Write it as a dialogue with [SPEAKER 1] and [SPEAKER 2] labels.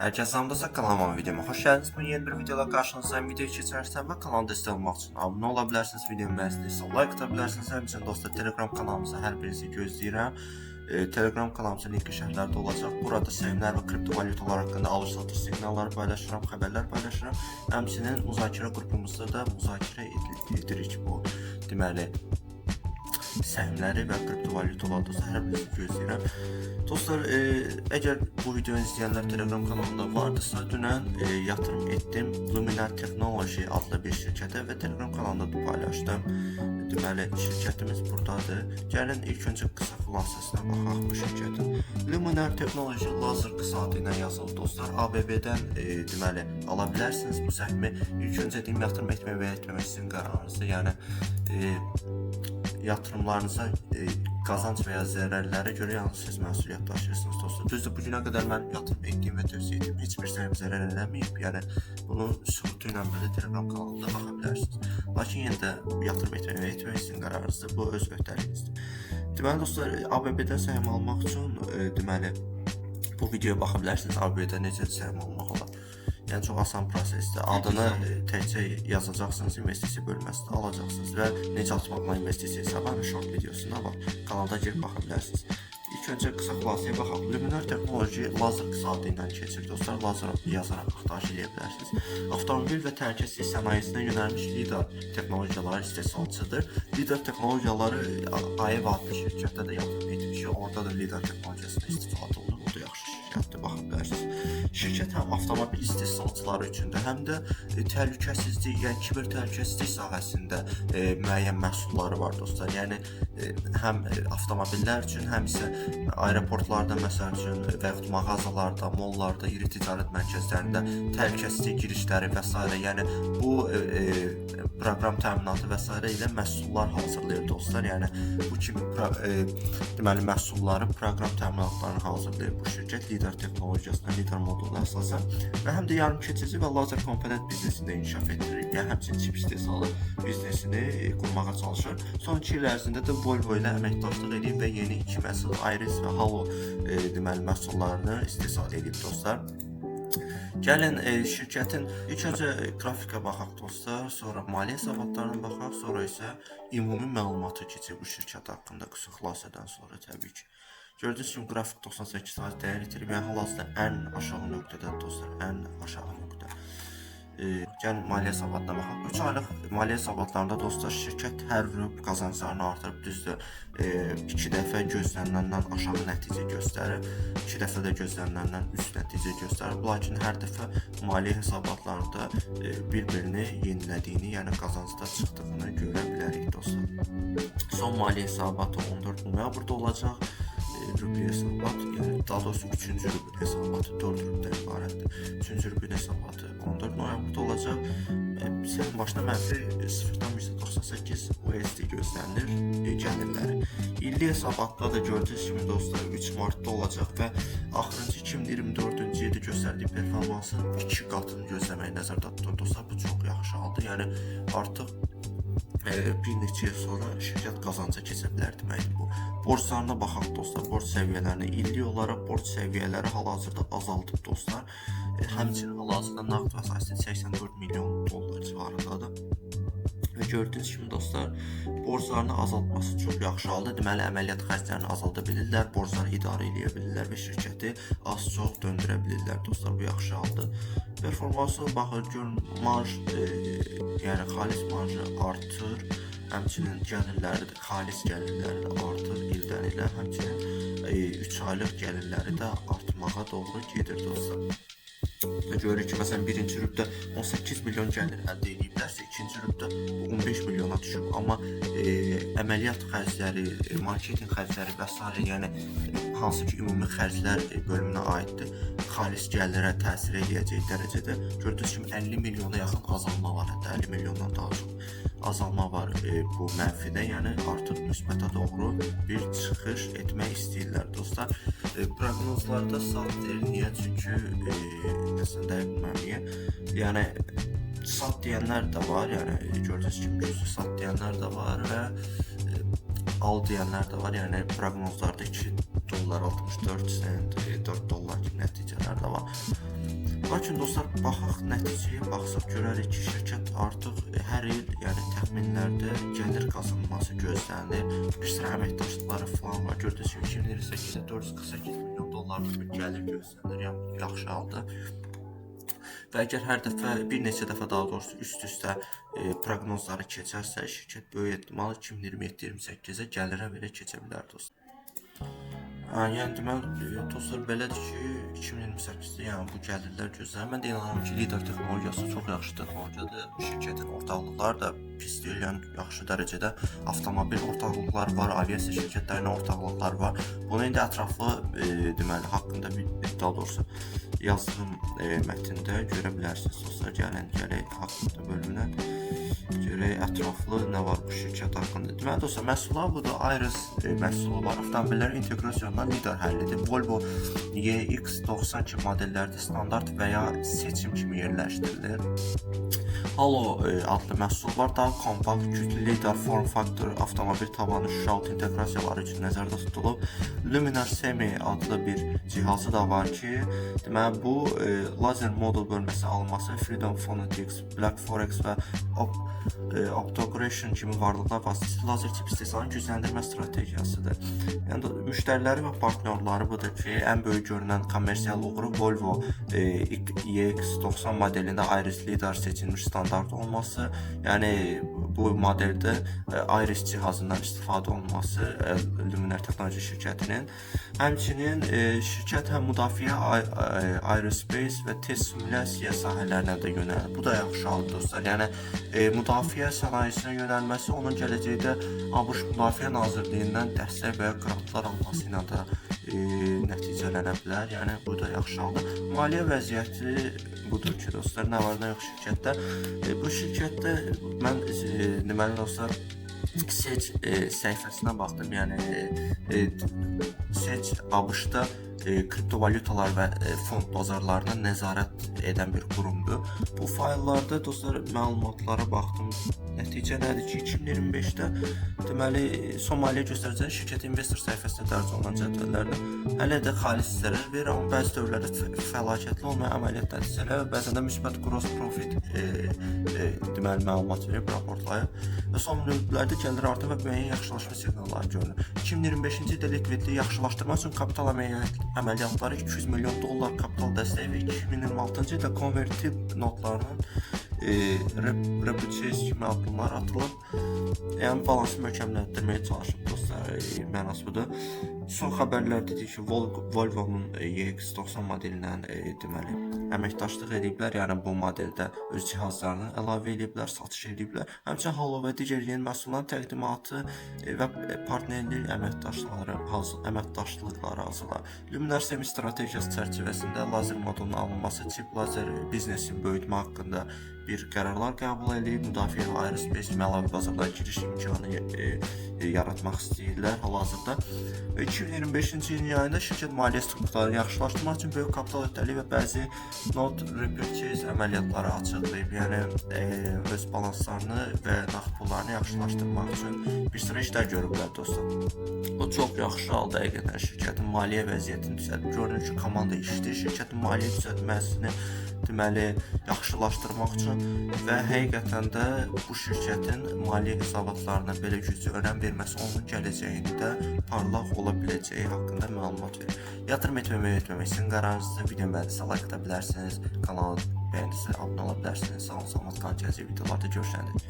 [SPEAKER 1] Herkese salamdasa kanalıma videoma hoş geldiniz. Bugün yeni bir videola karşınızdayım. Videoyu keçərsən və kanala destek olmaq üçün abunə ola bilərsiniz. Videomu bəyəndinizsə like ata bilərsiniz. Həmçinin dostlar, Telegram kanalımıza hər birinizi gözləyirəm. Telegram kanalımızın linki şərhlərdə olacaq. Burada səhmlər və kriptovalyutalar haqqında alış-satış siqnalları paylaşıram, xəbərlər paylaşıram. Həmçinin müzakirə qrupumuzda da müzakirə edirik bu deməli səhmləri və kriptovalyutalar, dostlar, hər birinizi gözləyirəm. Dostlar, əgər bu videonu izləyənlər Telegram kanalında vardısa, dünən yatırım etdim Luminar Technology adlı bir şirkətə və Telegram kanalında da paylaşdım. Deməli, şirkətimiz buradadır. Gəlin ilk öncə qısa xülasəsina baxaq bu şirkətin. Luminar Technology lazer qısa adı ilə yazılır, dostlar. ABB-dən deməli ala bilərsiniz bu səhmi. İlk öncə deyim, yatırım etmək və ya etməmək sizin qərarınızdır. Yəni yatırımlarınıza qazanc və ya zərərlərə görə yalnız siz məsuliyyət daşıyırsınız, dostlar. Düzdür, bu günə qədər mən yatırım etdiyim və tövsiyə etdiyim heç bir səhim zərər eləməyib. Yəni bunun sübutu ilə belə Telegram kanalında baxa bilərsiniz. Lakin yenə də yatırım etmək və etməmək sizin qərarınızdır. Bu öz öhdəliyinizdir. Deməli dostlar, ABB-dən səhim almaq üçün deməli bu videoya baxa bilərsiniz. ABB-də necə səhim almaq olar. Yəni çox asan prosesdir. Adını təkcə yazacaqsınız, investisiya bölməsində alacaqsınız və necə açmaqla investisiya hesabı short videosunda var. Kanalda girib baxa bilərsiniz. İlk öncə qısa xülasəyə baxaq. Luminar Technology lazer qısa adı ilə keçir, dostlar. Lazer yazaraq axtarış eləyə bilərsiniz. Avtomobil və təhlükəsizlik sənayesinə yönəlmiş LiDAR texnologiyaları istehsalçıdır. LiDAR texnologiyaları AEV adlı şirkətdə də yatırım etmişik. Orada da LiDAR texnologiyasından istifadə olunur. O da yaxşı şirkətdir, baxa bilərsiniz. Şirkət həm avtomobil istehsalçıları üçün də, həm də təhlükəsizlik, yəni kiber təhlükəsizlik sahəsində müəyyən məhsulları var, dostlar. Yəni həm avtomobillər üçün, həm isə aeroportlarda məsəl üçün və yaxud mağazalarda, mollarda, iri ticarət mərkəzlərində təhlükəsizlik girişləri və s. yəni bu proqram təminatı və s. ilə məhsullar hazırlayır, dostlar. Yəni bu kimi deməli məhsulları, proqram təminatlarını hazırlayır bu şirkət LiDAR texnologiyasına, LiDAR moduluna əsasən və həm də yarım keçici və lazer komponent biznesini də inkişaf etdirir. Yəni həmçinin çip istehsalı biznesini qurmağa çalışır. Son 2 il ərzində də Volvo ilə əməkdaşlıq edib və yeni iki məhsul Iris və Halo deməli məhsullarını istehsal edib, dostlar. Gəlin şirkətin ilk öncə qrafikə baxaq, dostlar, sonra maliyyə hesabatlarına baxaq, sonra isə ümumi məlumata keçək bu şirkət haqqında qısa xülasədən sonra təbii ki. Gördüyünüz kimi qrafik 98% dəyər itirib, yəni hal-hazırda ən aşağı nöqtədə, dostlar, ən aşağı nöqtə. Gəlin maliyyə hesabatına baxaq. 3 aylıq maliyyə hesabatlarında, dostlar, şirkət hər rüb qazanclarını artırıb. Düzdür, 2 dəfə gözləniləndən aşağı nəticə göstərir. 2 dəfə də gözləniləndən üst nəticə göstərir. Lakin hər dəfə maliyyə hesabatlarında bir-birini yenilədiyini, yəni qazancda çıxdığını görə bilərik, dostlar. Son maliyyə hesabatı 14 noyabrda olacaq. Rübli hesabat, yəni daha doğrusu 3-cü rübün hesabatı 4 rübdən ibarətdir. 3-cü rübün hesabatı 14 noyabrda olacaq. Sənin başına mənfi 0,98 USD gözlənilir gəlirləri. İllik hesabatda da gördüyünüz kimi, dostlar, 3 martda olacaq və axırıncı 2024-cü ildə göstərdiyi performansın 2 qatını gözləmək nəzərdə tutulur. Dostlar, bu çox yaxşı haldır. Yəni artıq bir neçə il sonra şirkət qazanca keçə bilər deməkdir bu. Borclarına baxaq, dostlar, borc səviyyələrinə. İllik olaraq borc səviyyələri hal-hazırda azaldıb, dostlar. Həmçinin hal-hazırda nağd vəsaiti 84 milyon dollar civarındadır. Və gördüyünüz kimi, dostlar, borclarını azaltması çox yaxşı haldır. Deməli, əməliyyat xərclərini azalda bilirlər, borcları idarə eləyə bilirlər və şirkəti az-çox döndürə bilirlər, dostlar. Bu yaxşı haldır. Performansa baxır, görün, marj, yəni xalis marjı artır. Həmçinin gəlirləri də, xalis gəlirləri də artır ildən ilə. Həmçinin 3 aylıq gəlirləri də artmağa doğru gedir, dostlar. Görürük ki, məsələn, birinci rübdə 18 milyon gəlir əldə ediblərsə, ikinci rübdə bu 15 milyona düşüb. Amma əməliyyat xərcləri, marketinq xərcləri və s. yəni hansı ki ümumi xərclər bölümünə aiddir, xalis gəlirə təsir eləyəcək dərəcədə gördüyünüz kimi 50 milyona yaxın azalma var, hətta 50 milyondan daha çox azalma var bu mənfidə, yəni artıq müsbətə doğru bir çıxış etmək istəyirlər, dostlar. Proqnozlarda sat deyir. Niyə? Çünki əslində dəqiq bilmirəm niyə. Yəni sat deyənlər də var, yəni gördüyünüz kimi güclü sat deyənlər də var və al deyənlər də var. Yəni proqnozlarda 2 dollar 64 sent, 4 dollar kimi nəticələr də var. Lakin dostlar, baxaq nəticəyə baxsaq görərik ki, şirkət artıq hər il, yəni təxminlərdə gəlir qazanması gözlənilir. Bir sıra əməkdaşlıqları falan var. Gördüyünüz kimi 2028-də 448 milyon dollarlıq bir gəlir gözlənilir. Yəni yaxşı halda. Və əgər hər dəfə, bir neçə dəfə daha doğrusu üst-üstə proqnozları keçərsə, şirkət böyük ehtimalla 2027-28-ə gəlirə belə keçə bilər dostlar. Yəni deməli dostlar belədir ki, 2028-də yəni bu gəlirlər gözlənir. Mən də inanıram ki, LiDAR texnologiyası çox yaxşı texnologiyadır. Şirkətin ortaqlıqları da pis deyil, yəni yaxşı dərəcədə avtomobil ortaqlıqları var, aviasiya şirkətlərinin ortaqlıqları var. Bunu indi ətraflı deməli haqqında bir daha doğrusu yazdığım mətndə görə bilərsiniz dostlar. Gəlin gələk haqqında bölümünə. Görək ətraflı nə var bu şirkət haqqında. Deməli dostlar, məhsullar budur. Iris məhsulu var. Avtomobillərin inteqrasiyalarından LiDAR həllidir. Volvo EX90 kimi modellərdə standart və ya seçim kimi yerləşdirilir. Halo adlı məhsul var. Daha kompakt, güclü LiDAR form faktor avtomobil tavanı şüşəaltı inteqrasiyaları üçün nəzərdə tutulub. Luminar Semi adlı bir cihazı da var ki, deməli bu lazer modul bölməsi alınması Freedom Photonics, Black Forex və Optogration kimi varlıqlar vasitəsilə lazer çip istehsalını gücləndirmə strategiyasıdır. Yəni müştəriləri və partnyorları budur ki, ən böyük görünən kommersial uğuru Volvo EX90 modelində Iris LiDAR seçilmiş standart olması, yəni bu modeldə Iris cihazından istifadə olunması Luminar Texnoloji şirkətinin. Həmçinin şirkət həm müdafiə, aerospace və test simulyasiya sahələrinə də yönəlir. Bu da yaxşı haldır dostlar. Yəni müdafiə sənayesinə yönəlməsi onun gələcəkdə ABŞ Müdafiə Nazirliyindən dəstək və ya qrantlar alması ilə də nəticələnə bilər. Yəni bu da yaxşı haldır. Maliyyə vəziyyəti budur ki, dostlar, nə var nə yox şirkətdə. Bu şirkətdə mən deməli dostlar SEC səhifəsinə baxdım. Yəni SEC ABŞ-da kriptovalyutalar və fond bazarlarına nəzarət edən bir qurumdur. Bu fayllarda dostlar məlumatlara baxdım. Nəticə nədir ki, 2025-də deməli son maliyyə göstəriciləri şirkətin investor səhifəsində dərc olunan cədvəllərdə hələ də xalis zərər verir, amma bəzi dövrlərdə fəlakətli olmayan əməliyyat nəticələri və bəzən də müsbət gross profit deməli məlumat verib, raportlayıb və son dövrlərdə gəlir artım və müəyyən yaxşılaşma siqnalları görünür. 2025-ci ildə likvidliyi yaxşılaşdırmaq üçün kapital əməliyyatları 200 milyon dollar kapital dəstəyi və 2026-cı ildə konvertib notlarının repurchase kimi addımlar atılıb. Yəni balansı möhkəmləndirməyə çalışıb dostlar, mənası budur. Son xəbərlər dedi ki, Volvo-nun EX90 modeli ilə deməli əməkdaşlıq ediblər. Yəni bu modeldə öz cihazlarını əlavə ediblər, satış ediblər. Həmçinin Halo və digər yeni məhsulların təqdimatı və partnerlik əməkdaşlıqları hazırlar. Luminar Semi strategiyası çərçivəsində lazer modulunun alınması, çip lazer biznesini böyütmə haqqında bir qərarlar qəbul edib, müdafiə və aerospace kimi əlavə bazarlara giriş imkanı yaratmaq istəyirlər hal-hazırda. Və 2025-ci ilin yayında şirkət maliyyə strukturlarını yaxşılaşdırmaq üçün böyük kapital öhdəliyi və bəzi note repurchase əməliyyatları açıqlayıb. Yəni öz balanslarını və nağd pullarını yaxşılaşdırmaq üçün bir sıra işlər görüblər dostlar. Bu çox yaxşı halda həqiqətən şirkətin maliyyə vəziyyətini düzəldib. Görünür ki, komanda işləyir, şirkətin maliyyə düzəltməsini deməli yaxşılaşdırmaq üçün və həqiqətən də bu şirkətin maliyyə hesabatlarına belə güclü önəm verməsi onun gələcəyində parlaq ola biləcəyi haqqında məlumat verir. Yatırım etməmək, etməmək sizin qərarınızdır. Videomu bəyəndisə like ata bilərsiniz, kanalı bəyəndisə abunə ola bilərsiniz. Sağ olun, salamat qalın. Gələcək videolarda görüşənədək.